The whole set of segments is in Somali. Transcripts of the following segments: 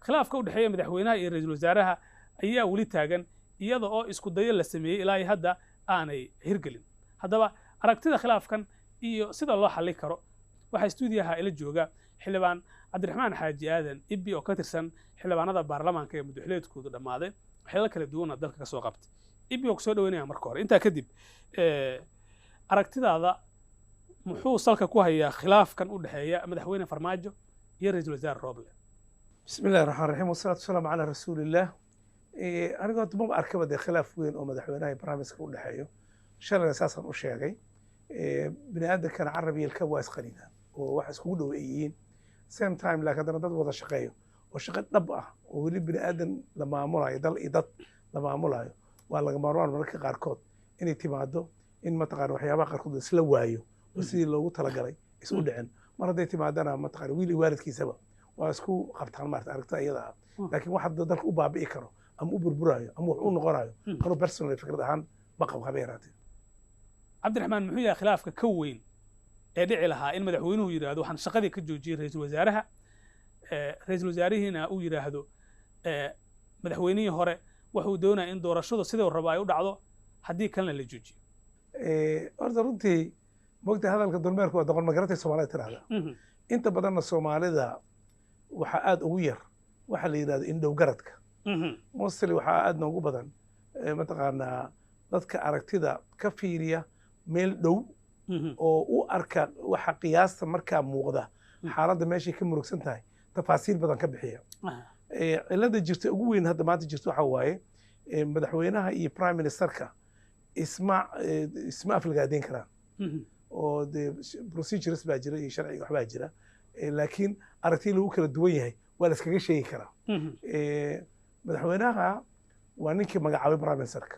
Khilaafka u dhexeeya madaxweynaha iyo ra'iisul wasaaraha ayaa weli taagan, iyada oo isku dayo la sameeyey ilaa iyo hadda aanay hirgelin. Haddaba, aragtida khilaafkan iyo sida loo xallin karo waxaa stuudiyaha ila jooga Xildhibaan Cabdiraxmaan Xaaji Aadan Ibbi, oo ka tirsan xildhibaanada baarlamaanka ee muddoxileedkoodu dhammaaday, xilal kala duwanna dalka ka soo qabtay. Ibbi, oo kusoo dhaweynaya marka hore. Intaa kadib, aragtidaada muxuu salka ku hayaa khilaafkan u dhexeeya Madaxweyne Farmaajo iyo Ra'iisul Wasaare Roble? بسم الله الرحمن الرحيم والصلاة والسلام على رسول الله. Aniga horta maba arkaba dee khilaaf weyn oo madaxweynaha iyo prime ministerka u dhexeeyo. Shalayna saasaan u sheegay. Bini aadamkana carab iyo ilka waa isqaninaa oo wax iskugu dhow ay yihiin same time, laakiin haddana dad wada shaqeeyo oo shaqo dhab ah oo weli bini aadan la maamulayo, dal iyo dad la maamulayo, waa laga maarmaan mararka qaarkood inay timaado in mataqaana waxyaabaha qaarkood la isla waayo oo sidii loogu talagalay isu dhicin. Mar hadday timaadana, mataqaana, wiil iyo waalidkiisaba waa isku qabtaan maarata aragtida iyada ah. Laakiin wax hadda dalka u baabi'i karo ama u burburayo ama wax u noqonayo, anuu personally fikrad ahaan ma qabo, haba yaraatee. Cabdiraxmaan, muxuu yahay khilaafka ka weyn ee dhici lahaa in madaxweynuhu yidhaahdo waxaan shaqadii ka joojiyey ra'iisul wasaaraha, ra'iisul wasaarihiina uu yidhaahdo madaxweynihii hore wuxuu doonaya in doorashadu siduu rabo ay u dhacdo, haddii kalena la joojiyo? Horta runtii, mogta, hadalka dulmeerku waa doqon magaratay Soomaalida tirahda. Inta badanna Soomaalida waxaa aada ugu yar waxa la yidhahdo indhow garadka. Mostly waxaa aada noogu badan, mataqaanaa, dadka aragtida ka fiiriya meel dhow oo u arka waxa qiyaasta markaa muuqda, xaaladda meeshay ka murugsan tahay tafaasiil badan ka bixiya. Cilladda jirta ugu weyn hadda maanta jirta waxa waaye, madaxweynaha iyo prime ministerka isma aflagaadeyn karaan oo dee procedures baa jira iyo sharciga waxbaa jira, laakiin aragti lagu kala duwan yahay waa la iskaga sheegi karaa. Madaxweynaha waa ninkii magacaabay prime ministerka.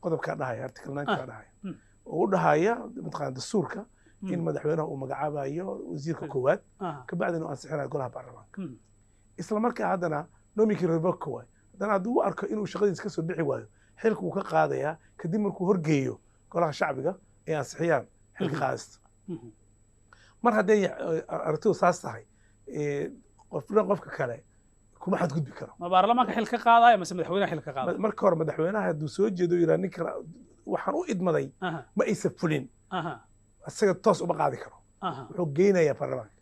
Qodobkaa dhahaya, article 9 kaa dhahaya oo u dhahaya, mataqaana, dastuurka in madaxweynaha uu magacaabayo wasiirka koowaad, kabacdina uu ansixinayo golaha baarlamaanka. Isla markaa haddana nominee revoke waay. Haddana hadduu u arko inuu shaqadiisa kasoo bixi waayo, xilka wuu ka qaadayaa kadib markuu horgeeyo golaha shacbiga ay ansixiyaan xilka qaadista. Mar hadday aragtidu saas tahay, qofna qofka kale kuma xadgudbi karo. Ma baarlamaanka xil ka qaadaya mase madaxweynaha xil ka qaadaya? Marka hore madaxweynaha hadduu soo jeedo, yidhaha ninkan waxaan u idmaday ma aysan fulin, isaga toos uma qaadi karo. Wuxuu geynayaa baarlamaanka.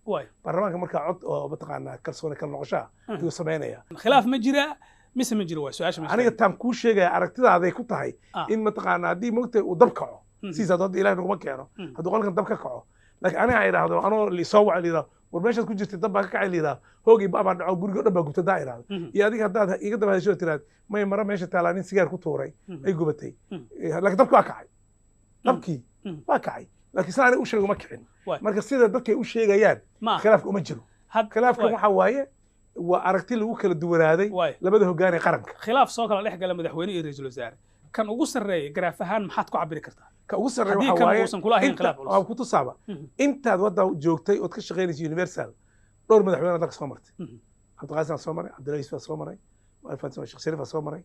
Baarlamaanka markaa cod oo, mataqaanaa, kalsooni kala noqoshaha ayuu samaynayaa. Khilaaf ma jiraa mise ma jiro, waa su-aasha meesha. Aniga taan kuu sheegaya aragtidaaday ku tahay in, mataqaanaa, haddii mogtay uu dab kaco, sidiis hadda Ilahay naguma keeno, hadduu qolkan dab ka kaco, laakiin aniga ay idhaahdo anoo lisoo waco, layidhahdo war meeshaad ku jirtay dab baa ka kacay, layidhahdo hoogii ba baa dhaco, guriga o dhan baa gubta daa idhahdo, iyo adiga haddaad iga daba hadasho tiraad may mara meesha taalaa nin sigaar ku tuuray ay gubatay, laakiin dabki waa kacay, dabkii waa kacay, laakiin sida aniga u sheego ma kicin. Marka sida dadkay u sheegayaan khilaafka uma jiro. Khilaafkan waxa waaye waa aragti lagu kala duwanaaday labada hoggaan ee qaranka. Khilaaf soo kala dhex gala madaxweyne iyo ra'iisul wasaare, kan ugu sarreeya garaaf ahaan maxaad ku cabiri kartaa? Ka ugu sarreeya haddii waxa kan waaye uusan kula ahayn khilaaf culus. Waa ku tusaaba. Intaad wadda joogtay ood ka shaqaynaysa Universal, dhowr madaxweyne dalka soo martay. Cabdiqaasim baa soo maray, Cabdullahi Yusuf baa soo maray, Sheekh Shariif baa soo maray,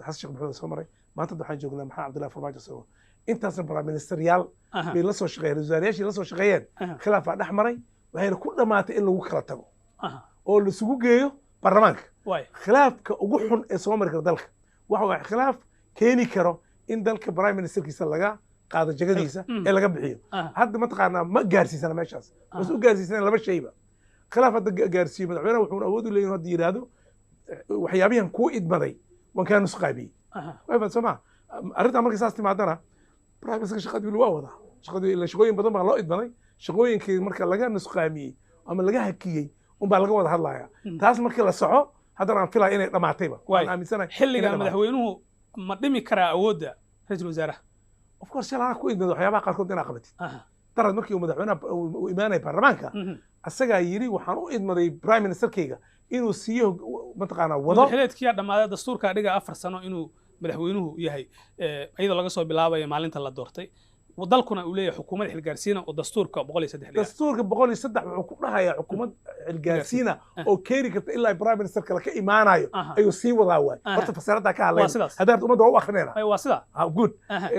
Xasan Sheekh Maxamuud baa soo maray. Maanta waxaan joognaa Maxamed Cabdullahi Farmaajo soo maray. Intaasna prime ministeryaal bay la soo shaqeeyeen, wasaarayaashii la soo shaqeeyeen. Khilaaf baa dhex maray, waxayna ku dhammaatay in lagu kala tago oo laisugu geeyo baarlamaanka. Khilaafka ugu xun ee soo mari kara dalka waxa waaye khilaaf keeni karo in dalka prime ministerkiisa laga qaado jagadiisa ee laga bixiyo. Hadda, mataqaanaa, ma gaarsiisana meeshaas. Was u gaarsiisana laba shayba. Khilaaf hadda gaarsiiyo, madaxweynaha wuxuuna awood u leeyahay inuu hadda yidhaahdo waxyaabihan kuu idmaday waan kaa nusqaabiyey. Way fahan soo maa? Arrintaa markay saas timaadana, prime ministerka shaqadii waa wadaa. Shaqadii ila shaqooyin badan baa loo idmaday. Shaqooyinkii marka laga nusqaamiyey ama laga hakiyey unbaa laga wada hadlaya. Taas markii la soco, haddana aan filaya inay dhamaatayba. Waan aaminsanahay inay Xilligan dhamaatay. madaxweynuhu ma dhimi karaa awoodda ra'iisul wasaaraha? Of course, shalay anaa ku idmaday waxyaabaha qaarkood inaa qabatid. Darad markii uu madaxweynaha uu imaanaya baarlamaanka, asagaa yidhi waxaan u idmaday prime ministerkayga inuu siiyo, mataqaanaa, wado. Madaxweyneedkiyaa dhammaaday. Dastuurkaa dhiga 4 sano inuu madaxweynuhu yahay, iyadoo laga soo bilaabayo maalinta la doortay, dalkuna uu leeyahay xukuumad xilgaarsiina oo dastuurka 103 dhiga. Dastuurka 103 wuxuu ku dhahayaa xukuumad xilgaarsiina oo keeni karta ilaa prime minister kale ka imaanayo ayuu sii wadaa waay. Horta fasiradaa ka Waa hadlayna sidaas. Haddaad ummadda waa u akrinayna. Ay, waa sidaa. Good.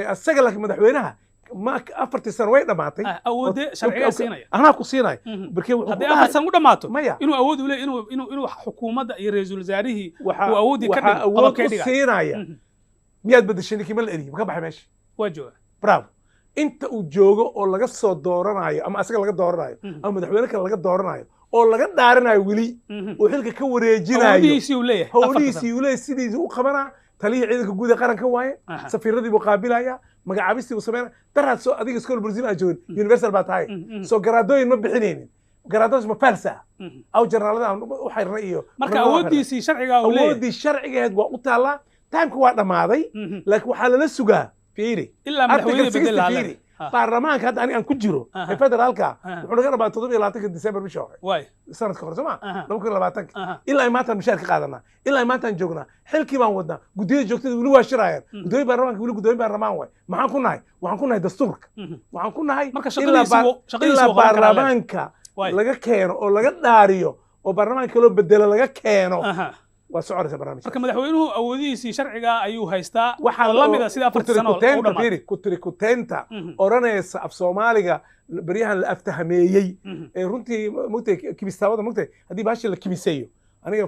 Asaga laakiin madaxweynaha Ma 4-tii sano way dhammaatay. Awoodee sharcigaa siinaya? Anaa ku siinaya. Barkee wuxuu Haddii ku 4 dhahay sano u dhammaato, maya, inuu awood u leeyahay inuu xukuumadda iyo ra'iisul wasaarihii waxaa uu awooddii ka waxaa dhigo, awood qodobkee u dhiga? siinaya. Miyaad bedeshay ninkii? Ma la eriyey? Ma ka baxay meesha? Waa jooga. Bravo. Inta uu joogo oo laga soo dooranayo, ama asaga laga dooranayo, ama madaxweyne kale laga dooranayo oo laga dhaarinayo, weli uu xilka ka wareejinayo, Awoodihiisii uu leeyahay 4-ta sano. Howlihiisii uu leeyahay sidiisii u qabanaa. Taliyihii ciidanka guud ee qaranka waaye. Safiiradii buu qaabilaya, magacaabistii buu sameynaya. Daraad soo adiga iskool bolisiin aa joogin, Universal baa tahay. Soo garaadooyin ma bixinaynin? Garaadooyin ma falsa aw jarnaalada aan u xirnay iyo Marka kornaalada u xirnay. awooddiisii sharcigaa uu leeyahay. Awooddii sharcigeed waa u taallaa. Timeka waa dhammaaday, laakiin waxaa lala sugaa, fiiri, Ilaa madaxweyne Article bedel 60 lahaa. Fiiri, baarlamaanka hadda aniga aan ku jiro ee federaalka wuxuu naga dhamaaday 27-ka December, bishii hore, sanadka hore, soo ma 2020-ka? Ilaa ay maantaan mushaar ka qaadanaa, ilaa ay maantaan joognaa, xilkii baan wadnaa. Guddiyada joogtada weli waa shiraayaan. Guddoomiye baarlamaanka weli guddoomiye baarlamaan waay. Maxaan ku nahay? Waxaan ku nahay dastuurka. Waxaan ku nahay Marka ilaa shaqadiisii ilaa wuu qaban karaa leedahay. baarlamaanka laga keeno oo laga dhaariyo oo baarlamaanka loo bedelo laga keeno, waa soconaysa barnaamijka. Marka madaxweynuhu awoodihiisii sharcigaa ayuu haystaa Waxaa oo la mid ah sida 4-tii sano oo u kutirikuteenta dhammaatay. Fiiri, kutirikuteenta odhanaysa af Soomaaliga beryahan la aftahameeyey ee runtii mugtay kibistaawada, mugtay haddii baasha la kibiseeyo. Aniga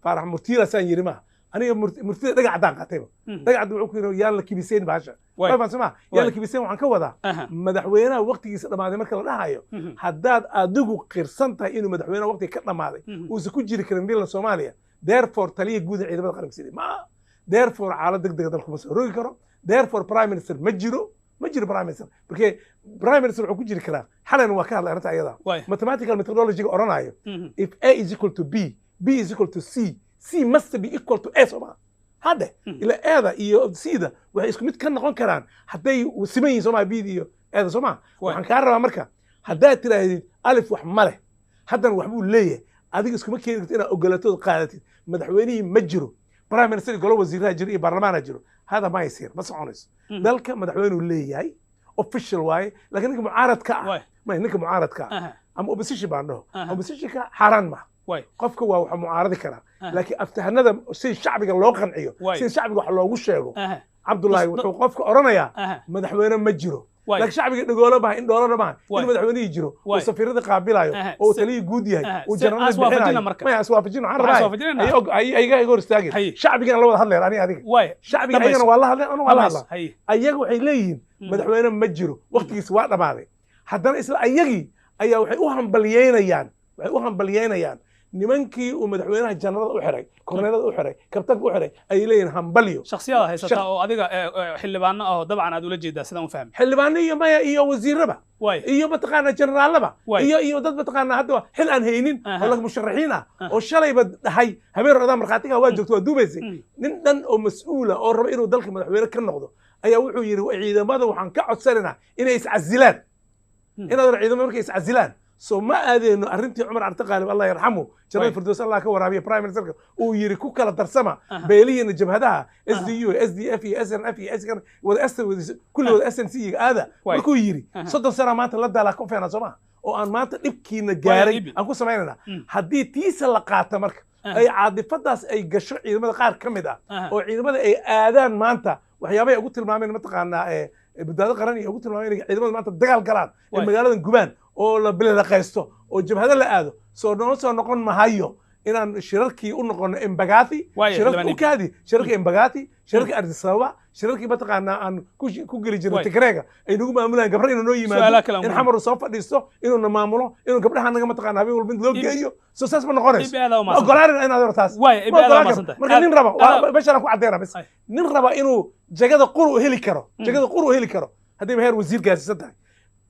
Faarax Murtiila saan yiri maaha. Aniga murtida dhagac caddaan qaatayba. Dhagac cad wuxuu ku yidhi yaan la kibiseyn baasha. Waa fahamsan maa? Yaan la kibiseyn waxaan ka wadaa madaxweynaha waqtigiisa dhammaaday marka la dhahayo, haddaad adigu qirsan tahay inuu madaxweynaha waqtiga ka dhammaaday, uusan ku jiri karin Villa Soomaaliya, therefore taliya guud ee ciidamada qaranka sidii ma, therefore xaalad degdega dalku ma soo rogi karo, therefore prime minister ma jiro, ma jiro prime minister. Markee prime minister wuxuu ku jiri karaa? Xalayna waa ka hadlay arrinta ayada. Mathematical methodology odhanayo, if A is equal to B, B is equal to C, C must be equal to A, soo ma hadde? Ila A-da iyo C-da waxay isku mid ka noqon karaan hadday siman yihiin, soo maa? B-da iyo A-da, soo ma? Waxaan kaa rabaa marka, haddaad tidhaahdid alif wax ma leh, haddana waxbuu leeyahay, adiga iskuma keeni karto inaad ogolaatood qaadatid madaxweynihii ma jiro, prime minister, golo wasiiraha jiro iyo baarlamaana jiro. Hada ma yasiir, ma soconayso. Dalka madaxweynuu leeyahay, official waaye, laakiin ninka mucaaradka ah, may, ninka mucaaradka ah ama opposition baan dhaho, oppositionka xaaraan maaha. Qofka waa waxa mucaaradi karaa, laakiin aftahanada si shacbiga loo qanciyo, si shacbiga wax loogu sheego, Cabdullaahi, wuxuu qofka odhanayaa madaxweyne ma jiro, laakiin shacbiga dhagoolo maaha, in dhoolana maaha inuu madaxweynihii jiro oo safiirada qaabilayo oo taliyii guud yahay, uu Se- janarada aan iswaafajina bixinayo. Marka. Maya, iswaafajina waxaan Waxaan rabaa iswaafajinaynaa. ayaga iga hor istaagin. Shacbigana la wada hadleen ani adiga. Shacbiga ayagana waa la hadleen, anu waa la hadlaa. Ayaga waxay leeyihiin madaxweyne ma jiro, waqtigiisa waa dhammaaday. Haddana isla ayagii ayaa waxay u hambalyeynayaan nimankii uu madaxweynaha janarada u xiray, korneelada u xiray, kabtanka u xiray, ayay leeyihiin hambalyo. Shakhsiyadaa haysataa oo adiga xildhibaano ah oo dabcan aad ula jeedaa, sidaan u fahmay. Xildhibaano iyo maya, iyo wasiiraba, iyo mataqaanaa generaalaba, iyo dad mataqaanaa hadda xil aan haynin oo lag musharaxiin ah oo shalayba dhahay habeen rodaa markhaatiga waa joogto, waa duubaysay. Nin dhan oo mas-uula oo raba inuu dalka madaxweyne ka noqdo ayaa wuxuu yidhi ciidamada waxaan ka codsanaynaa inay iscasilaan. Inaad ciidamada markay iscasilaan, soo ma aadeyno arrintii Cumar Carte Qaalib, Allah yarxamu, jannada firdaws Allah ka waraabiya, prime ministerka uu yidhi ku kala darsama beelihiina jabhadaha SDU, SDF iyo SNF iyo SN wada S wada kulli wada SNC iyo aada markuu yidhi, 30 sana maanta la daalaa ku feena, soo ma oo aan maanta dhibkiina gaaray Ibi. aan ku samaynayna. Haddii tiisa la qaata marka ay caadifadaas ay gasho ciidamada qaar ka mid ah oo ciidamada ay aadaan maanta waxyaabahay ugu tilmaameen mataqaanaa badbaado qaran iyo ugu tilmaameen inay ciidamada maanta dagaal galaan ee magaaladan gubaan oo la bilaqaysto oo jabhado la aado, soo noo soo noqon mahayo inaan shirarkii u noqono Embagathi, shirarka Xildhibaan u kaadi, shirarka Embagathi, shirarka Addis Ababa, shirarkii mataqaanaa aan ku geli jirnay Tigreega ay nagu maamulayaan, gabdho inuu noo Su'aalaha yimaado, kale aan in ku Xamar uu soo fadhiisto, inuu na maamulo, inuu gabdhaha naga mataqaanaa habeen walba in loo geeyo, soo saas ma noqonayso. Ibi, aad Ma u mahadsantahay. ogolaanayna inaad hor taas Ibi, ma aad u ogolaan karo. mahadsantahay. Marka nin raba meeshaan aan ku caddeynaa bas, nin raba inuu jagada qur u heli karo, jagada qur u heli karo haddayba heer wasiir gaarsiisan tahay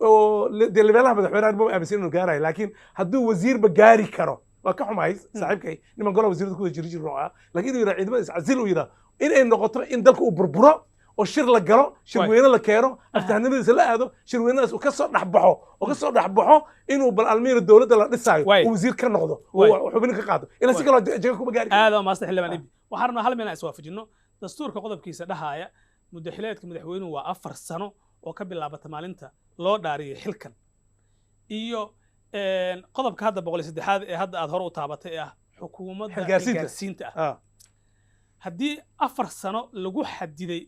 oo dee lebeelaha madaxweynaha ma aaminsan inuu gaarayo, laakiin hadduu wasiirba gaari karo, waa ka xumahay saaxiibkay, niman golaha wasiirada kuwada jiri jiri ah, laakiin inuu yidhaha ciidamada iscasil uu yidhaha, inay noqoto in dalka uu burburo oo shir la galo, shir weyne la keeno, aftahanimadiisa la aado, shir weynadaas uu kasoo dhex baxo oo kasoo dhex baxo inuu bal almiira dowladda la dhisaayo uu wasiir ka noqdo oo xubin ka qaato, ilaa si kaloo jaga kuma gaari karo. Aad u mahadsan, xildhibaan Ibi. Waxaan rabnaa hal meel inaan iswaafajino dastuurka qodobkiisa dhahaaya muddaxileedka madaxweynuhu waa 4 sano oo ka bilaabata maalinta loo dhaariyay xilkan, iyo qodobka hadda 103aad ee hadda aad hore u taabatay ee ah xukuumadda Xilgaarsiinta. xilgaarsiinta ah. Haddii 4 sano lagu xadiday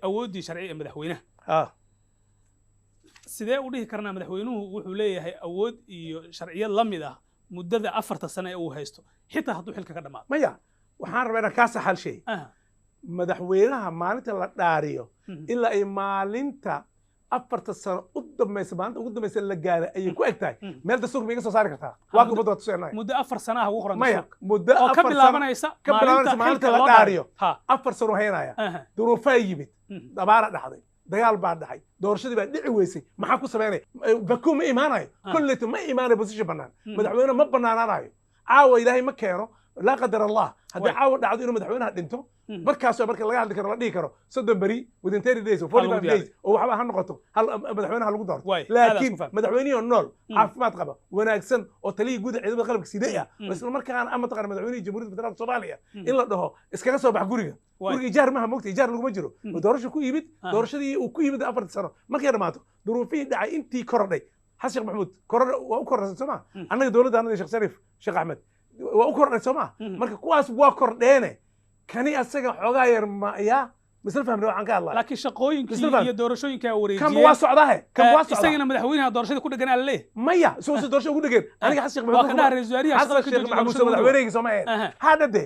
awooddii sharci ee madaxweynaha, Sidee u dhihi karnaa madaxweynuhu wuxuu leeyahay awood iyo sharciyad la mid ah muddada 4ta sano ee uu haysto, xitaa hadduu xilka ka dhamaado? Maya, waxaan rabaa inaan kaa sax hal shay. Madaxweynaha maalinta la dhaariyo ilaa ay maalinta 4ta sano u dambaysa, maalinta ugu dambaysa la gaaray ayay ku eg tahay. Meel dastuurka ma iga soo saari kartaa? Waa ka ummadda waa tuseenahay. Muddo 4 sano ah ugu qoran Maya, dastuurka muddo oo ka 4 sano bilaabanaysa ka bilaabanaysa maalinta xilka la loo dhaariyo. Ha. 4 sano haynaya. Duruufaa yimid, abaara dhacday, dagaal baa dhacay, doorashadii baa dhici weysay. Maxaa ku samaynaya? Vacuum ma imaanayo. Kolleyta ma imaanayo position bannaan. Madaxweyne ma bannaanaanayo. Caawa Ilaahay ma keeno, laa qadar Allah, haddii caawa dhacdo inuu madaxweynaha dhinto, markaasoo marka laga hadli karo, la dhihi karo 30 beri, within 30 days or 45 diyaariyo. days oo waxba ha noqoto, hal madaxweynaha lagu doorto. Waay, aad Laakiin isku fahmay. madaxweynihii oo nool, caafimaad qaba, wanaagsan, oo taliyii guud ee ciidamada qalabka sidee ah, oo isla markaana ama taqaana madaxweynihii Jamhuuriyadda Federaalka Soomaaliya, in la dhaho iskaga soo bax guriga. Guriga ijaar maha, mogta, ijaar laguma jiro. Doorasho ku yimid, doorashadii uu ku yimid 4-tii sano markay dhamaato, duruufihii dhacay intii korodhay, Xasan Sheekh Maxamuud korodha waa u kordhaysan, soo ma? Annaga dowladda annaga Sheekh Shariif Sheekh Axmed waa u kordhay, soo ma? Marka kuwaas waa kordheene, kani asaga xoogaa yar ma yaa misla fahmna waxaan ka hadlaya? Laakiin shaqooyinkii Isla fahmi. iyo doorashooyinkaa Kanba wareejiyeen. waa socdahe, kan waa socdaa. Isagana madaxweynaha doorashada ku dheganaa la leeyahay. Maya, soo soo doorasho ugu dhegeen aniga Xasan Sheekh Waa ka Maxamuud dhaha ra'iisul wasaariyaha Xasan shaqada ka Sheekh joojiya Maxamuud soo doorashada. madaxweynehayga soo ma ahayn? Hadhade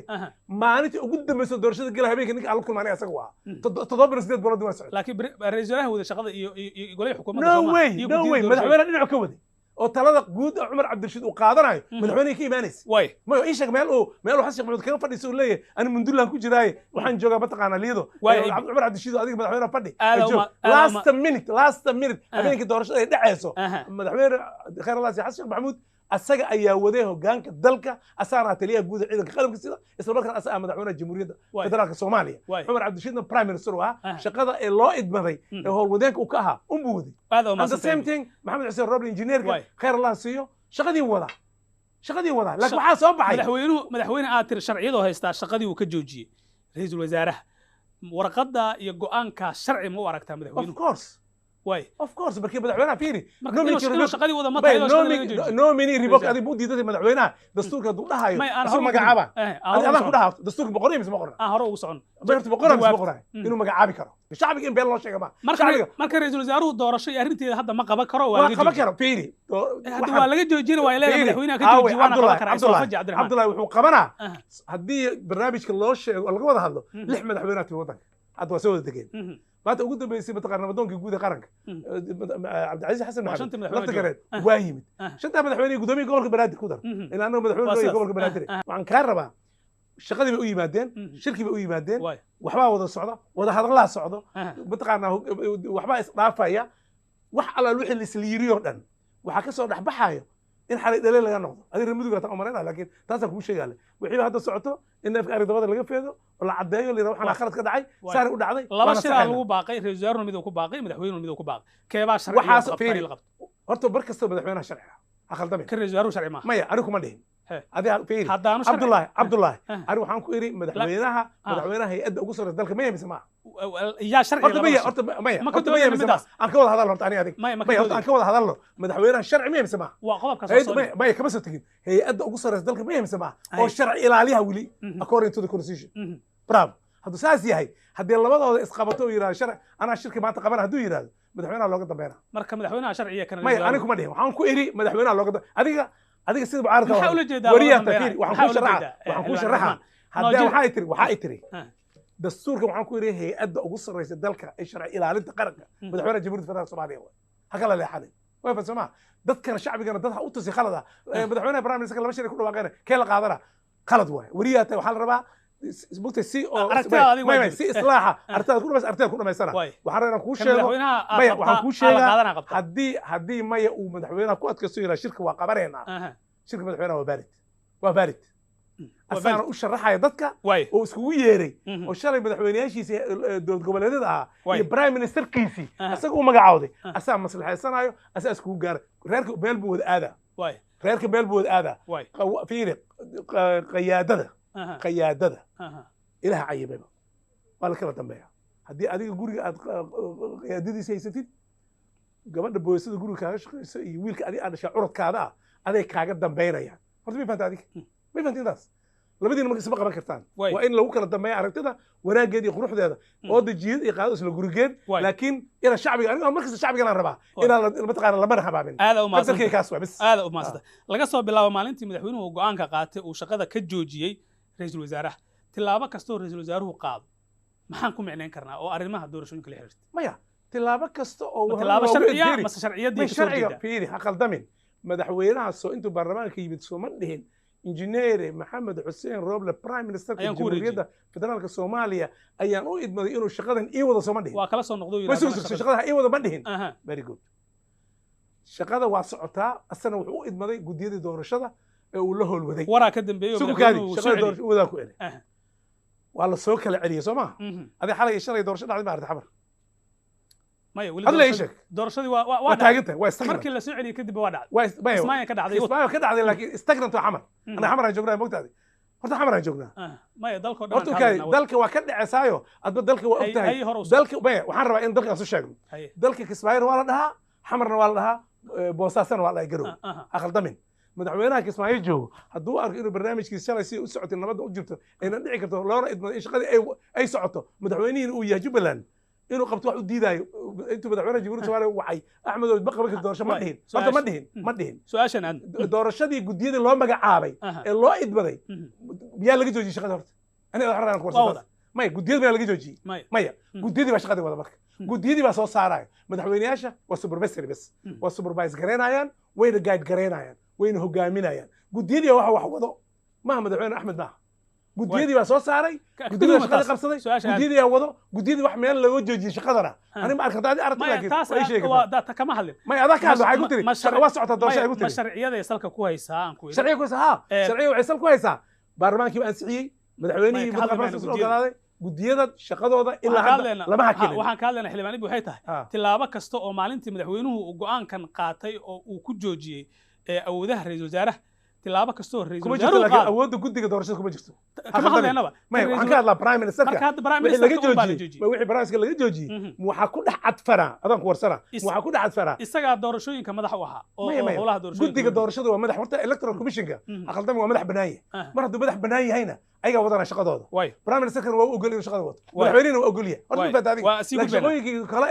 maalintii ugu dambaysa doorashada gala habeenka ninka aan la kulmaanay asaga waa 7 bilo, 8 bilood waa socday. Laakiin ra'iisul wasaaraha wada shaqada iyo golihii xukuumadda No soo maaha, way, iyo no guddiyada way. doorashooyinka. Madaxweyne dhinacu ka waday oo talada guud oo Cumar Cabdirashiid uu qaadanayo madaxweynaha ka imaanaysa. Mayo, ii sheeg meel uu Xasan Sheekh Maxamuud kaga fadhiiso uu leeyahay ani Mundullaan ku jiraaye, waxaan joogaa mataqaanaa Liido. Cumar Cabdirashiid oo adiga madaxweyne fadhi Aad joog. uma- Last minute, last minute, habeenkii doorashada ay dhacayso, madaxweyne khayr Allah Xasan Sheekh Maxamuud asaga ayaa waday hogaanka dalka, asaana taliyaha guud ee ciidanka qalabka sida, isla markaana asaga madaxweynaha Jamhuuriyadda Federaalka Soomaaliya. Cumar Cabdirashiidna prime minister uu ahaa. Shaqada ee loo idmaday ee howlwadeenka uu ka ahaa unbuu waday. Aad u And the mahadsantahay. same thing Maxamed Xuseen Roble, injineerka, khayr Allah siiyo, shaqadii wadaa, shaqadii wadaa, laakiin waxaa soo baxay Madaxweynuhu, madaxweyne aad tiri sharciyadoo haystaa, shaqadii uu ka joojiyey ra'iisul wasaaraha, warqadda iyo go'aanka sharci ma u aragtaa Of madaxweynuhu? course. Of course, markii madaxweynaha fiiri Marka inuu shaqadii wada ma tahay inuu shaqadii laga joojiyo? Nominee revoke Ra'iisul- adiga u diidatay madaxweynaha dastuurka hadduu dhahayo May, aan asuu hore ugu magacaaba. Aan hore Adi ugu adaan ku socon. dhahaa dastuurka boqoriyo mise ma qorna? Aan hore ugu socon. Horta boqoriyo mise ma Jawaab. qornayo inuu magacaabi karo shacbiga in been loo sheega ma Marka shacbiga marka ra'iisul wasaaruhu doorasho iyo arrinteeda hadda ma qaban karo, waa waa laga qaban joojiyey. karo, fiiri. Hadda waa laga joojiyena, waa leedahay Fiiri, madaxweynaha ka aaway, joojiye, waana qaban Cabdullahi, karaa. Cabdullahi, Isoo faji Cabdiraxmaan. Cabdullahi wuxuu qabanaa haddii barnaamijka loo sheego oo laga wada hadlo. Lix madaxweynaha timi waddanka hadda waa soo wada degeen. Maanta ugu dambeysay mataqaana nabadoonkii guud ee qaranka, Cabdicasiis Xasan Waa Maxamed shantii madaxweyne lafta jooga. gareed waa yimid. Shantaa madaxweyne, guddoomiye gobolka Banaadir ku dar, ilaa annaga madaxweyne Waa loo yahay sidaas. gobolka Banaadir. Waxaan kaa rabaa shaqadii bay u yimaadeen, shirkii bay u yimaadeen, waxbaa wada socda, wada hadallaa socdo, mataqaanaa waxbaa isdhaafaya, wax allaal wixii laisla yiri oo dhan waxaa ka soo dhexbaxayo in xalay dhale laga noqdo. Adiga reer Mudug taan umalayna, laakiin taasaan kuu sheegaale wixiiba hadda socoto in neefka ari dabada laga feedo oo la caddeeyo, la yidhahdo waxaana khalad ka dhacay, saanay u dhacday, Laba waana shiraa saxayna. lagu baaqay, ra'iisul wasaaruhuna mid uu ku baaqay, madaxweynuhuna mid uu ku baaqay. Keebaa sharciga Waxaas qabta fiiri. in la qabto? Horta mar kasta madaxweynaha sharciga ha khaldamin. Ka ra'iisul wasaaruhu sharci maaha. Maya, anigu kuma dhihin. Adiga fiiri. Haddaanu sharci Cabdullaahi, Cabdullaahi, anigu waxaan ku idhi madaxweynaha, madaxweynaha hay-adda ugu sarreysa dalka maya mise maaha? Yaa sharciga Horta labada maya shay. Horta maya. Ma ka Horta maya doodayna mise midaas. maaha? Aan ka wada hadalno horta ani adig. Maya, ma ka Maya, horta aan doodayna. ka wada hadalno madaxweynaha sharci maya mise maaha? Waa qodobkaas waa Hay'adda soo maya, maya, kama soo tegin. Hay-adda ugu sarreysa dalka maya mise maaha oo Ay. sharci ilaaliyaha weli according to the constitution? Bravo. Hadduu saas yahay, haddii labadooda isqabato oo yidhahdo sharci anaa shirki maanta qabana, hadduu yidhahdo madaxweynaha looga dambeynaa. Marka madaxweynaha sharciga kana Maya, aniga kuma dhihin. Waxaan ku idhi madaxweynaha looga adiga adiga sida mucaaradka Maxaa ula jeedaa looga wariyaha dambeynaa? tafiiri waxaan Maxaa kuu ula sharaxa jeedaa? Waxaan kuu Xildhibaan sharaxa Cabdiraxmaan. haddii Noojir. waxaa i tiri dastuurka waxaan ku idhi hay-adda ugu sarreysa dalka ee sharci ilaalinta qaranka madaxweynaha Jamhuuriyadda Federaalka Soomaaliya waay. Ha kala leexanin way fan soomaa dadkana shacbigana dad ha u tusi khalad ah. Madaxweynaha prime minister laba shay ku dhawaaqeen, kee la qaadana khalad waay. Wariyaha tahay waxaa la rabaa mugtay si oo Aragtidaada adiga waa may jirta. si islaaxa aragtidaada ku dhamaysa, aragtidaada ku dhamaysana. Waay. Waxaan rabaa inaan kuu Kan sheego madaxweynaha aad maya qabtaa, waxaan kuu aa la sheegaa qaadanaa qabtaa. Haddii maya uu madaxweynaha ku adkaysto yidhaha shirka waa qabanaynaa, shirka madaxweynaha waa valid, waa valid. Waa Asaana valid. u sharaxaya dadka oo iskugu yeeray oo shalay madaxweynayaashiisii dowlad goboleedyada ahaa iyo prime ministerkiisii asaga u magacaawday, asaa maslaxaysanayo, asaa iskugu gaaray. Reerka meel buu wada aadaa. Reerka meel buu wada aadaa. Fiiri, qayaadada qayaadada ilaha cayimayba waa la kala dambeeya. Haddii adiga guriga aad qayaadadiisa haysatid, gabadha booysada guriga kaaga shaqayso iyo wiilka adiga aad dhashaa curadkaada ah aday kaaga dambeynayaan. Horta may fahanta adiga? May fahanta intaas? Labadiina marka isma qaban kartaan. Waay. Waa in lagu kala dambeeya aragtida wanaageeda iyo quruxdeeda oo dejiyad iyo qaado isla gurigeed. Waay. Laakiin ina shacbiga, aniga markasta shacbigan aan rabaa Waay. inaan mataqaana lamana habaabin. Aada u qadarkay mahadsantahay. Kaas waa bis. Aada u mahadsantahay. Laga soo bilaabo maalintii madaxweynuhu go'aanka qaatay uu shaqada ka joojiyey ra'iisul wasaaraha, tillaabo kastoo ra'iisul wasaaruhu qaado maxaan ku micnayn karnaa oo arrimaha doorashooyinka la xiriirta? Maya, tilaabo kasta oo Ma hore tillaabo loogu sharciya edbiri- mase sharciyaddii may kasoo sharciga horjeedaa? Fiiri, ha qaldamin. Madaxweynaha soo intuu baarlamaanka yimid sooma dhihin Injineere Maxamed Xuseen Roble, prime ministerka Ayaan ku wareejiyey. Jamhuuriyadda Federaalka Soomaaliya, ayaan u idmaday inuu shaqadan ii wado, sooma dhihin? Waa kala soo noqdo. Ma sug, shaqada ha ii wado ma dhihin. Aha. Very good. Shaqada waa socotaa, asana wuxuu u idmaday guddiyadii doorashada ee uu la howlwaday. Waraa ka dambeeyey oo sugu kaadi. madaxweynuhu uu soo Shaqada celiyey. doorasho wadaa ku eli. Aha. Waa la soo kala celiyey, soo maaha? Mhm. Adi xalay iyo shalay doorasho dhacday ma aragtay Xamar? Maya, weli. Hadla ii sheeg. Doorashadii waa waa dhacday. Taagan tahay, waa stagnant. Markii la soo celiyey kadib waa dhacday. Waa maya. Kismaayo ka dhacday. Kismaayo ka dhacday, laakiin stagnant waa Xamar. Ana Xamar aan joognaa, mogtaadi? Horta Xamar aan joognaa. Ah, maya, dalkoo dhan Horta aan ka ukaadi, hadlaynaa. Dalka waa ka dhacesaayo, adba dalka waa og tahay. Hay hore u soo. Dalka maya, waxaan rabaa in dalka aan su sheegno. Haye. Dalka Kismaayona waa la dhahaa, Xamarna waa la dhahaa, Boosaasana waa la dhahaa, Garow. Ah, aha. Ha khaldamin. Madaxweynaha Kismaayo joogo hadduu arko inuu barnaamijkiisa shalay si u socotay nabadda u jirto ayna dhici karto, loona idmado in shaqadii ay socoto, madaxweynihiina uu yahay Jubbaland inuu qabto, wax u diidaayo intuu madaxweynaha Jamhuuriyadda Soomaaliya wacay Axmedow ma qaban karto doorasho ma Waay, dhihin horta, ma su-aasha- dhihin, ma dhihin. Su-aashan aad Doorashadii guddiyadii loo magacaabay Aha. ee loo idmaday miyaa laga joojiyey shaqada horta? Aniga waxaan rabaa inaan ku Waa warsato. wada. Maya, guddiyada miyaa laga joojiyey? Maya. Maya. Guddiyadii baa shaqadii wada marka. Guddiyadii baa soo saaraya. Madaxweyneyaasha waa supervisory bas. Waa supervise garaynayaan, wayna guide garaynayaan, wayna hogaaminayaan. Guddiyadii baa waxa wax wado, maaha madaxweyne Axmed maaha. Guddiyadii baa soo saaray, guddiyadii baa shaqadii qabsaday. Su-aasha aad- Guddiyadii baa wado. Guddiyadii wax meel looga joojiyey shaqadana Ah. ani ma arka. Haddaad aragto Maya, laakiin taas waa ii sheegi waa kartaa. ta kama hadlin. Maya, adaa ka hadla. Waxay ku tiri shaqa waa socotaa doorasho ay ku Ma tiri. sharciyaday salka ku haysaa aan ku idhi. Sharciga ku haysaa ha. Sharciga waxay sal ku haysaa baarlamaankii baa ansixiyey, madaxweynihii Maya, ka hadli mayno madaxa guddiyada. Ogolaaday guddiyada shaqadooda ilaa Waxaan ka hadda hadlaynaa- lama ha, hakinin. Waxaan ka hadlaynaa, xildhibaan Ibi, waxay tahay tillaabo kasta oo maalintii madaxweynuhu uu go'aankan qaatay oo uu ku joojiyey awoodaha ra'iisul wasaaraha, tillaabo kasta oo ra'iisul Kuma jirto wasaaruhu laakiin qaado awoodda guddiga doorashada kuma jirto. Kama hadlaynaba. Maya, waxaan ka hadlaa prime ministerka. Marka hadda prime wixii laga ministerka un baa la joojiyey joojiyey. Ma wixii prime ministerka laga joojiyey waxaa ku dhex cadfanaa, adaan ku warsanaa, waxaa ku dhex cadfanaa. Isagaa doorashooyinka madax u ahaa oo Maya, oo maya. howlaha doorashooyinka Guddiga loo doorashada waa madax horta electoral commissionka. Aqaldami, waa madax bannaan yahay. dhiibay. Mar hadduu madax bannaan yahayna, ayagaa wadana shaqadooda. Waay. Prime ministerkana waa u ogol inuu shaqada wato. Waay. Madaxweynihina waa ogol yahay horta. Waay. Ma fahantaa adiga? Waa sii Laakiin gudbayna. shaqooyinkii kale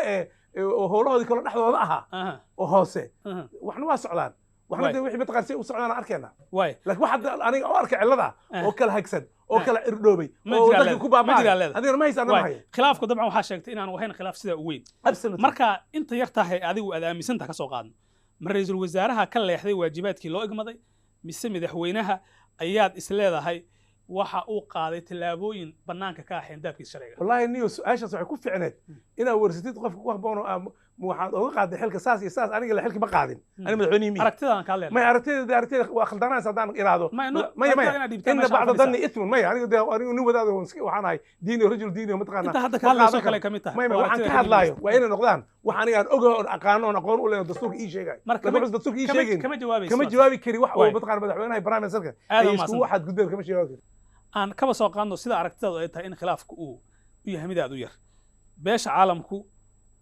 ee oo howlahoodii kale dhexdooda ahaa oo hoose waxna waa socdaan, waxna Waay. dee wixii mataqaan si u socdaan aan arkayna. Waay. Laakiin waxa hadda aniga oo arka cillada oo kala hagsan oo kala irdhoobay Ma oo jiraa dalka leeda. ku Ma jiraa baaba'ay leeda. adigana ma haysa, anna ma Waay. hayo. Khilaafku dabcan waxaa sheegtay inaanu ahayn khilaaf sidaa u weyn. Absolutely. Marka inta yar tahay adigu aad aaminsantaha ka soo qaadno, ma ra'iisul wasaaraha ka leexday waajibaadkii loo igmaday mise madaxweynaha ayaad is leedahay waxa uu qaaday tallaabooyin bannaanka ka ah xeendaabkiisa sharciga? Wallahi niyo, su-aashaas waxay ku ficneed inaad warsatid qofka ku habboon oo waxaad oga qaaday xilka saas iyo saas. Aniga la xilki ma qaadin, aniga madaxweynihii miyi. Aragtidaan kaa leenahay. Maya, aragtida waa khaldanaysa haddaan iraahdo. Maya, no, maya, maya. aragtida inaad dhiibtaa Inna meesha bacda fadhisaa. danni ithmun. Maya, aniga dee anigu nin wadaad oo waxaan ahay diini, rajul diini oo mataqaanaa. Inta hadda ka Ma hadlayso qaadan kale karo. ka mid tahay Maya, maya, oo waxaan aragtida ka ka hadlaayo dhiibaysa. waa inay noqdaan wax aniga aan ogahay oon aqaano oon aqoon u leeyahay dastuurka ii sheegayo. Marka Laakiin wuxuu dastuurka ii sheegayn kama jawaabayso. Kama jawaabi kari wax oo Waay. mataqaana madaxweynaha iyo prime ministerka Aad ay u iskugu mahadsantahay. xadgudbeen kama jawaabi kari. Aan kaba soo qaadno sida aragtidaadu ay tahay in khilaafku uu u yahay mid aad u yar. Beesha caalamku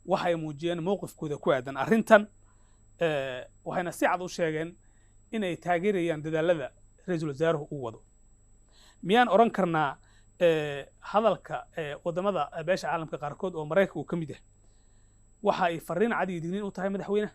waxay muujiyeen mowqifkooda ku aadan arrintan, waxayna si cad u sheegeen inay taageerayaan dadaalada ra'iisul wasaaruhu uu wado. Miyaan odhan karnaa hadalka waddamada beesha caalamka qaarkood oo Maraykanka uu ka mid yahay waxa ay farriin cad iyo digniin u tahay madaxweynaha?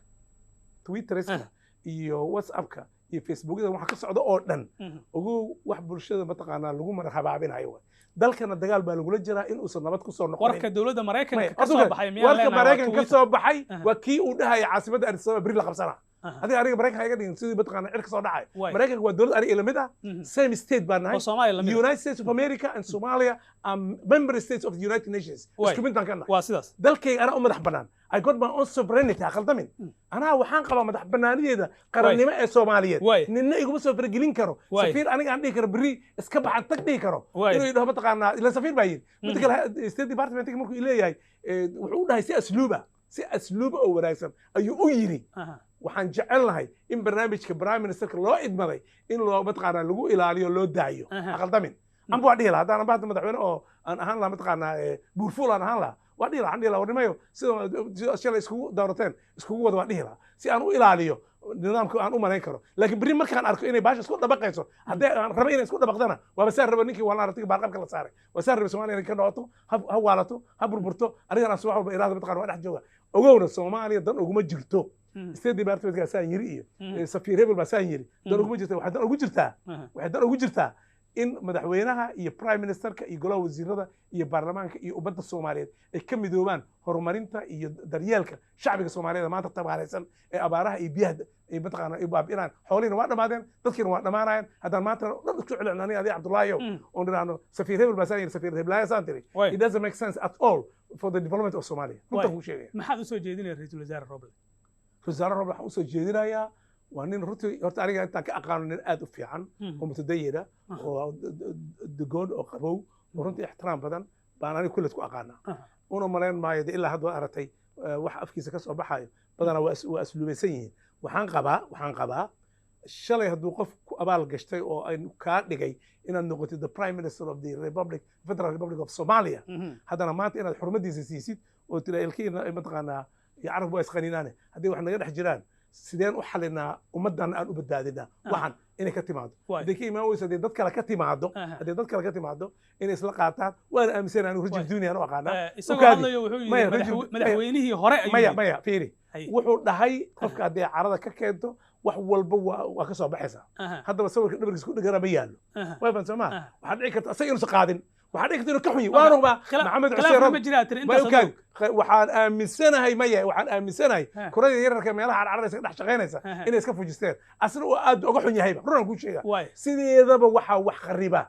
Twitterska iyo WhatsAppka iyo Facebookyada waxa ka socda oo dhan ogow, wax bulshada mataqaanaa lagu mara habaabinayo waay. Dalkana dagaal baa lagula jiraa in uusan nabad ku soo noqonin. Warka dowladda Maraykanka Maya, ka soo horta baxay miyaan warka leenahay waa Maraykan ka Twitter? soo baxay waa kii uu dhahaya caasimadda Addis Ababa beri la qabsanaa. Adiga aniga Maraykanka iga dhigin sidii mataqaanaa cir ka soo dhacay. Waay. Maraykanka waa dowlad aniga ila mid ah. Same state baan nahay. Oo Soomaaliya lamid ah. United States of America and Somalia are member states of the United Nations. Waay. Isku mid baan ka nahay. Waa sidaas. Dalkayga anaa u madax bannaan. I got my own sovereignty, ha khaldamin. Anaa waxaan qabaa madax bannaanideeda qarannimo ee Soomaaliyeed. Waay. Ninna iguma soo faragelin karo. Waay. Safiir aniga aan dhihi karo berri iska baxan tag dhihi karo Waay. inuu idhaho mataqaanaa ila safiir baa yidhi. Midda kale, State Departmentka markuu leeyahay wuxuu u dhahay si asluuba, si asluuba oo wanaagsan ayuu u yidhi. Waxaan jecelnahay in barnaamijka prime ministerka loo idmaday in loo mataqaanaa lagu ilaaliyo, loo daayo. Ha khaldamin. Amba waa dhihi lahaa haddaan amba hadda madaxweyne oo aan ahaan lahaa mataqaanaa buurfuul aan ahaan lahaa, Waa dhihi lahaa, waxaan dhihi lahaa, warnimayo, sida shalay iskugu doorateen iskugu wada, waa dhihi lahaa si aan u ilaaliyo nidaamka aan u malayn karo. Laakiin berri markaan arko inay baasha isku dabaqayso, haddii aan raba inay isku dabaqdana, waaba saan rabo ninkii waan aragtay baarqabka la saaray, waa saan raba Soomaaliya inay ka noqoto, ha waalato, ha burburto. Anigan aan subax walba iraada mataqaan waa dhex jooga. Ogowna, Soomaaliya dan uguma jirto State Department saan yiri iyo safiir hebel baa saan yiri, dan uguma jirta. Waxay dan ugu jirtaa, waxay dan ugu jirtaa in madaxweynaha iyo prime ministerka iyo golaha wasiirada iyo baarlamaanka iyo ummadda Soomaaliyeed ay ka midoobaan horumarinta iyo daryeelka shacbiga Soomaaliyeed ee maanta tabaaleysan ee abaaraha iyo biyaha ay mataqaana ay baabi'inaan. Xoolihiina waa dhammaadeen, dadkiina waa dhammaanayaan. Haddaan maanta dhan isku celcelin aniga adiga Cabdullaahiyow oon dhiraahno safiir hebel baa saan yiri, safiir heblaaya saan tiri, it doesn't make sense at all for the development of Somalia. Runta kuu sheegaya. Maxaad usoo jeedinaya ra-iisul wasaare Roble? Ra-iisul wasaare Roble waxaan usoo jeedinayaa waa nin runtii horta aniga intaan ka aqaano nin aad u fiican oo mutadayina oo degoon oo qabow oo runtii ixtiraam badan baan aniga kulleed ku aqaanaa. Una malayn maayo de ilaa hadda waa aragtay wax afkiisa ka soo baxayo badanaa waa asluubaysan yihiin. Waxaan qabaa shalay hadduu qof ku abaal gashtay oo ay kaa dhigay inaad noqotid the prime minister of the republic, Federal Republic of Somalia, haddana maanta inaad xurmadiisa siisid oo tira ilkiina mataqaanaa iyo carab waa isqaniinaane, haddii wax naga dhex jiraan sideen u xalinaa, ummaddan aan u badbaadinaa, waxan inay ka timaado. Hadday ka imaan weyso, haddii dad kale ka timaado, haddii dad kale ka timaado, inay isla qaataan. Waana aaminsanahay anigu rajul dunia aan u aqaanaa. Isagoo hadlayo wuxuu yidhi madaxweynihii hore ayuu Maya, maya, fiiri, wuxuu dhahay qofka haddii carada ka keento wax walba waa ka soo baxaysaa. Haddaba sawirka dhabarkiisa ku dhegana ma yaallo, waa fahan soo maa? Waxaa dhici karta asaga inuusan qaadin, waxaa dhici karta inuu ka xun yahay. Waan hubaa Maxamed Xuseen ma jiraa tiri intaas. Waxaan aaminsanahay, maya, waxaan aaminsanahay kurada yararka meelaha carcaraysa ka dhex shaqaynaysa inay iska fujisteen, asna uu aad uga xun yahayba. Runaan kuu sheega, sideedaba waxaa wax khariba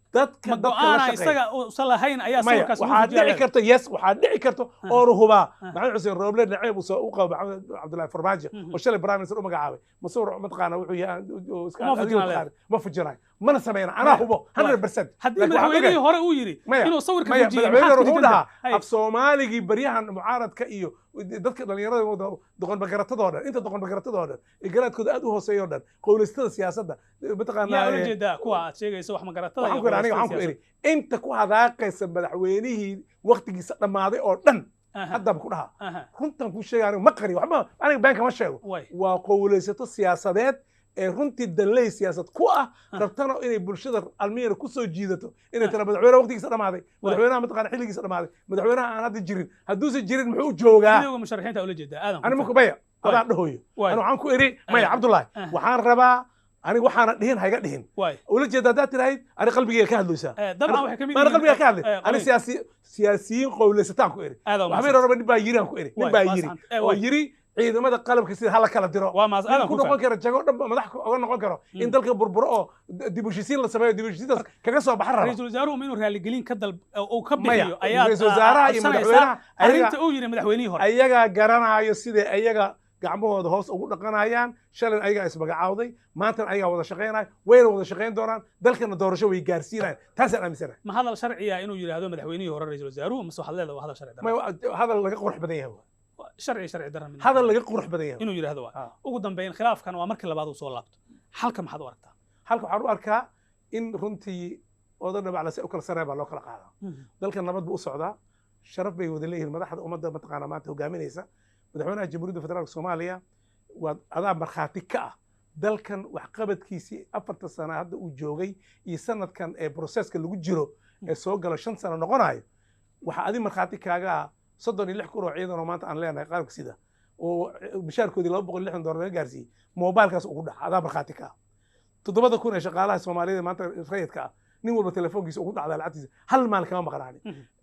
dadka ma dadka la go'aana shaqeeya. Isaga uusan lahayn ayaa Maya, sawirkaas ugu waxaa fujiyaa. dhici karta, yes, waxaa dhici karta oonu hubaa Maxamed Xuseen Rooble naceeb uu soo u qabo Maxamed Cabdullaahi Farmaajo oo shalay prime minister u magacaabay masawir mataqaana wuxuu yahay oo iska Uma adiga fujinaa. Taqaana, ma fujinayo, mana sameyna, anaa Maya. hubo 100%. Haddii Laakiin waxaan madaxweynihii ogahay- hore uu yidhi Maya, inuu sawirka maya, fujiyey, madaxweyne maxaad ku wuxuu diidan dhahaa tahay? af Soomaaligii baryahan mucaaradka iyo dadka dhalinyarada doqon bagaratadoo dhan, inta doqon bagaratadoo dhan ee garaadkooda aad u hooseeyo dhan, qowlaystada siyaasadda mataqaanaa Yaa ula jeedaa kuwa aad sheegayso wax magaratada Waxaan iyo ku iri, aniga waxaan ku qowlaystada? iri inta ku hadaaqaysa madaxweynihii waqtigiisa dhammaaday oo dhan haddaba ku dhahaa. Runtan kuu sheegay, aniga ma qari waxba, aniga been kama sheego. Waa qowlaysato siyaasadeed ee runtii danley siyaasad ku ah, rabtana inay bulshada almiyana ku soo jiidato, inay tira madaxweynaha waqtigiisa dhammaaday, madaxweynaha mataqaana xilligiisa dhammaaday, madaxweynaha aan hadda jirin. Hadduusan jirin muxuu u joogaa? Midowga musharaxiinta ula jeedaa aadan. Ani marku maya, adaan dhahoyo. Ani waxaan ku iri, maya, Cabdullaahi, waxaan rabaa aniga waxaana dhihin hayga dhihin. Ula jeeda haddaad tirahayd ani qalbigayga ka hadlaysaa. Dabcan waxay ka mid Maana yihiin qalbiga ka hadlay. Ani qolay. Siyaasiyiin qowlaysataan ku iri. Aad waa Waxba mahadsan. raba nin baa yiri aan ku iri, nin baa waa yiri saxan. oo yiri ciidamada qalabka sida hala kala diro. Waa mahadsan Nin aadan ku ku noqon fahmay. kara jago dhan madax oga noqon karo in dalka burburo oo dib u heshiisiin la sameeyo, dib u heshiisiintaas kaga soo baxa raba. Ra'iisul wasaaruhu ma inuu raaligelin ka dal uu ka Maya, bixiyo ayaad ra'iisul wasaaraha iyo codsanaysaa madaxweynaha ayaga arrinta uu yidhi madaxweynihii hore? Ayagaa garanaayo siday ayaga gacmahooda hoos ugu dhaqanayaan. Shalin ayagaa ismagacaawday, maantana ayagaa wada shaqaynaya, wayna wada shaqayn doonaan, dalkana doorasho way gaarsiinayaan, taasaan aaminsanahay. Ma hadal sharciya inuu yidhaahdo madaxweynihii hore ra'iisul wasaaruhu, mase waxaad leedahay waa hadal sharci darra? Maya, hadal laga qurux badan yahay waa. Sharci sharci darra midna. Hadal laga qurux badan yahay inuu yidhaahdo waa. Ugu dambeyn, khilaafkan waa markii labaad uu soo laabto, xalka maxaad u aragtaa? Halka waxaan u arkaa in runtii odan dhabacle si u kala sarreeya baa loo kala qaadaa. Dalka nabad buu u socdaa, sharaf bay wada leeyihiin madaxda ummadda mataqaana maanta hogaaminaysa. Madaxweynaha Jamhuuriyadda Federaalka Soomaaliya waa adaa markhaati ka ah dalkan waxqabadkiisii 4ta sana hadda uu joogay iyo sanadkan ee processka lagu jiro ee soo galo 5 sano noqonayo. Waxaa adi markhaati kaaga ah 36,000 oo ciidan oo maanta aan leenahay qalabka sida oo mishaarkoodii $260 laga gaarsiiyey, moobailkaas ugu dhaca, adaa markhaati ka ah. 7,000 ee shaqaalaha Soomaaliyada maanta rayidka ah, nin walba telefoonkiisa ugu dhacdaa lacagtiisa, hal maalin kama maqnaanin.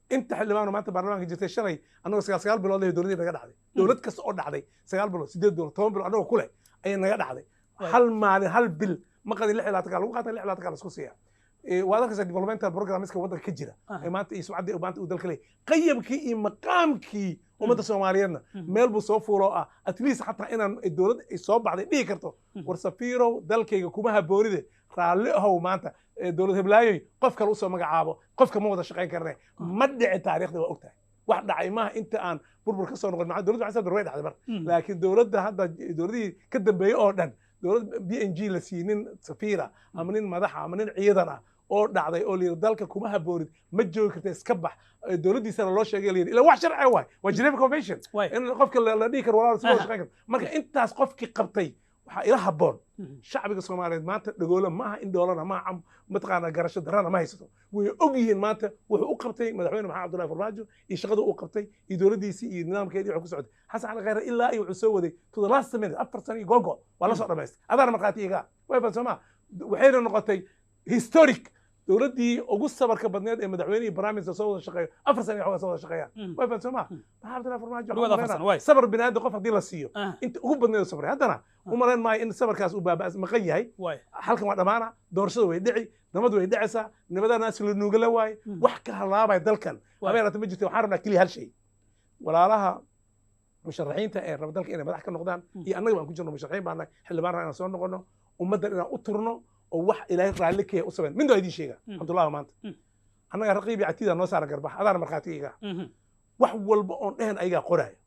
Inta xildhibaano maanta baarlamaanka jirtay, shalay annagoo 9 9 bilood leh dowladii naga dhacday. Dowlad kasta oo dhacday 9 bilood, 8 bilood, 10 bilood annagoo ku leh ayay naga dhacday. Hal maalin, hal bil ma qadin. 26-ka lagu qaata, 26-ka la isku siiya. Waad arkaysaa developmental programmeska waddanka ka jira ee maanta iyo sumcaddii maanta uu dalka leeyahay, qayamkii iyo maqaamkii ummadda Soomaaliyeedna meel buu soo fuuloo ah, at least xataa inaan dowlad ay soo baxday dhihi karto war safiirow dalkayga kuma haboonide, raalli ahow, maanta dowlad heblaayoy qof kale usoo magacaabo, qofka ma wada shaqayn karne. Ma dhici taariikhda, waa ogtahay wax dhacay maaha inta aan burbur ka soo noqon. Maca dowladda Xasan way dhacday mar, laakiin dowladda hadda, dowladihii ka dambeeyey oo dhan, dowlad PNG la siiyey nin safiira ama nin madaxa ama nin ciidan ah. Oo dhacday oo layidhi dalka kuma haboonid, ma joogi karta, iska bax. Dowladdiisana loo sheegay, layidhi ila wax sharci waay, waa Geneva Convention in qofka la dhihi karo walaal si loo shaqayn karo. Marka intaas qofkii qabtay waxaa ila habboon shacbiga Soomaaliyeed maanta dhagoolo maaha, in dhoolana maaha, mataqaanaa garasho darana ma haysato. Way og yihiin maanta wuxuu u qabtay madaxweyne Maxamed Cabdullahi Farmaajo iyo shaqada uu qabtay iyo dowladdiisii iyo nidaamkeedii wuxuu ku socday. Xasan Cali Khayre ilaa iyo wuxuu soo waday to the last minute, 4 sano iyo gogo waa la soo dhamaystay. Adaana markhaati iga way fan soomaa. Waxayna noqotay historic, dowladdii ugu sabarka badneed ee madaxweynihii prime minister soo wada shaqeeyo, 4 sano iyo xoogaa soo wada shaqeeyaan. Way fan soomaa. Maxamed Cabdullahi Farmaajo Dhawaad 4 sano, waay. Sabar bini'aadam qof haddii la siiyo inta ugu badneed oo sabray, haddana u malayn maayo in sabarkaas uu baaba maqan yahay. Halkan waa dhammaana, doorashada way dhici, nabad way dhicaysaa, nabadanaas la nuugala waaye. Wax ka halaabaya dalkan habeen ma jirto. Waxaan rabnaa keliya hal shay: walaalaha musharaxiinta ee raba dalka inay madax ka noqdaan iyo annaga baan ku jirno, musharaxiin baan nahay, xildhibaan rabnaa inaan soo noqono, ummaddan inaan u turno oo wax Ilaahay raalli ka yahay u samayn. Mid waa idiin sheega, Cabdullahi, maanta annaga raqiib iyo catiida noo saaran garbax, adaana markhaati iga. Wax walba oon dhehen ayagaa qoraayo,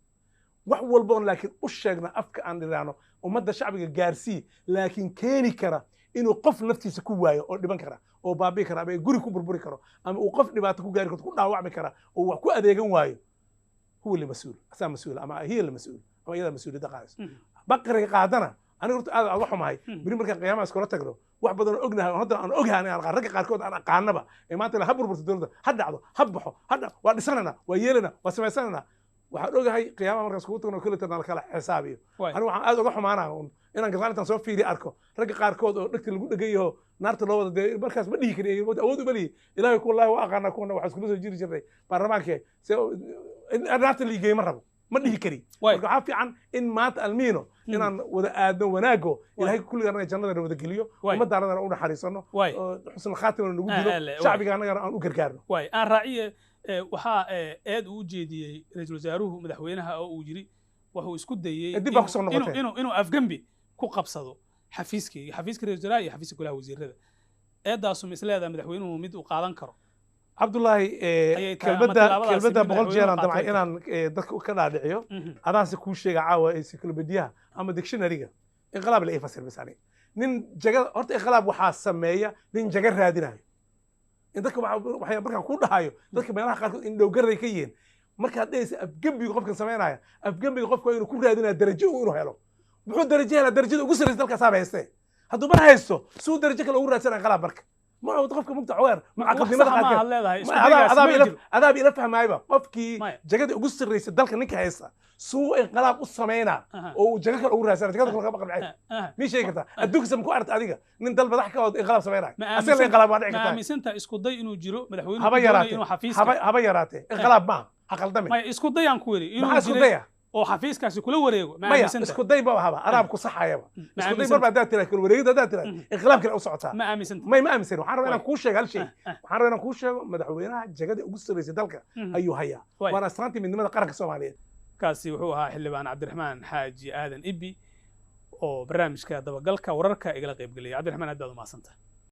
wax walba oon laakiin u sheegna afka aan dhiraano ummadda shacbiga gaarsii, laakiin keeni kara inuu qof naftiisa ku waayo oo dhiban kara oo baabi'i kara ama guri ku burburi karo ama uu qof dhibaato ku gaari karto, ku dhaawacmi kara oo wax ku adeegan waayo, huwa li mas-uul, asaa mas-uul ama hiya la mas-uul ama iyadaa mas-uuliyadda qaadayso. Baqriga qaadana aniga horta aad uga xumahay. Beri markaan qiyaamaha iskula tagno, wax badan oo ognahay oo hadda aan ogahay aniga aan ragga qaarkood aan aqaanaba ee maanta ha burburto dowladda, ha dhacdo, ha baxo, waa dhisanana, waa yeelana, waa samaysanana. Waxaan ogahay qiyaamaha markaan iskugu tagno kulli la kala xisaabiyo. Aniga waxaan aad uga xumaanaa un inaan gadaal intaan soo fiiri arko ragga qaarkood oo dhegta lagu dhegan yaho naarta loo wada. Dee markaas ma dhihi kari, awood uma lihi. Ilaahay ku wallahi waa aqaanaa kuwana, waxaan iskula soo jiri jirnay baarlamaanka, se naarta liigeey ma rabo, ma dhihi kari. Marka waxaa fiican in maanta almiino inaan wada aadno wanaago, Ilaahay kulliga anaga jannadana wada geliyo, ummadda annagana u naxariisano oo xusnul khaatimana nagu dilo, shacbiga annagana aan u gargaarno. Waay, aan raaciye. Waxaa eed uu u jeediyey ra-iisul wasaaruhu madaxweynaha oo uu yiri wuxuu isku dayey Dib baa kusoo noqotee. inuu afgembi ku qabsado xafiiskayga, xafiiska ra-iisul wasaaraha iyo xafiiska golaha wasiirada. Eedaasu ma isleedahay madaxweynuhu mid uu qaadan karo Cabdullaahi, ayay tahay ama kelmadda tillaabadaasi kelmadda mid 100 madaxweynuhu jeer aan damcay qaatay? Inaan dadka ka dhaadhiciyo, adaanse kuu sheega caawa encyclopediaha ama dictionaryga inqilaab la ii fasir bas. Ani nin jaga horta inqilaab waxaa sameeya nin jaga raadinayo. In dadka waxay markaan ku dhahayo dadka meelaha qaarkood in dhowgaray ka yihiin markaad dhehaysa afgembiga qofkan samaynaya, afgembiga qofka waa inuu ku raadinaya darajo uu inuu helo. Muxuu darajo helaa? Darajada ugu sarraysa dalkaasaaba haystee. Hadduu mar haysto, suu darajo kale ugu raadsanaya inqilaab? Marka ma qofka mugta xogeer Wax mucaqabnimada saxa ma qaarkeed aad leedahay isku adaab daygaasi adaab ma ila jiro. Adaab ila fahmaayba qofkii Maya. jagada ugu sarraysa dalka ninka haysta suu inqilaab u samaynaa oo uu jago kale ugu raadsana, jagada kale kama qabcay? Mii sheegi kartaa adduunkiisa ma ku aragta adiga nin dal madax ka oo inqilaab samaynaya? Ma Asaga la inqilaab waa dhici ma kartaa. Aaminsantahay isku day inuu jiro madaxweynuhu Haba ku doonayo yaraatee. inuu xafiiska Haba yaraatee, inqilaab maaha, ha qaldamin. Maya, isku dayaan ku yidhi inuu Maxaa isku jiray daya? oo xafiiskaasi kula wareego, ma Maya, aaminsantahay? Isku day ba haba anaab ku saxayaba. Ma Isku day aaminsantahay? Marba haddaad tiraad kala wareegida, haddaad tiraad inqilaab kale u socotaa. Ma aaminsantahay? May, ma aaminsan. Waxaan rabaa inaan kuu sheego hal shay. Waxaan rabaa inaan kuu sheego madaxweynaha jagada ugu sarreysay dalka ayuu hayaa, waana astaantii midnimada qaranka Soomaaliyeed. Kaasi wuxuu ahaa xildhibaan Cabdiraxmaan Xaaji Aadan Ibi oo barnaamijka dabagalka wararka igala qaybgeliyay. Cabdiraxmaan, aad baad umahadsantahay.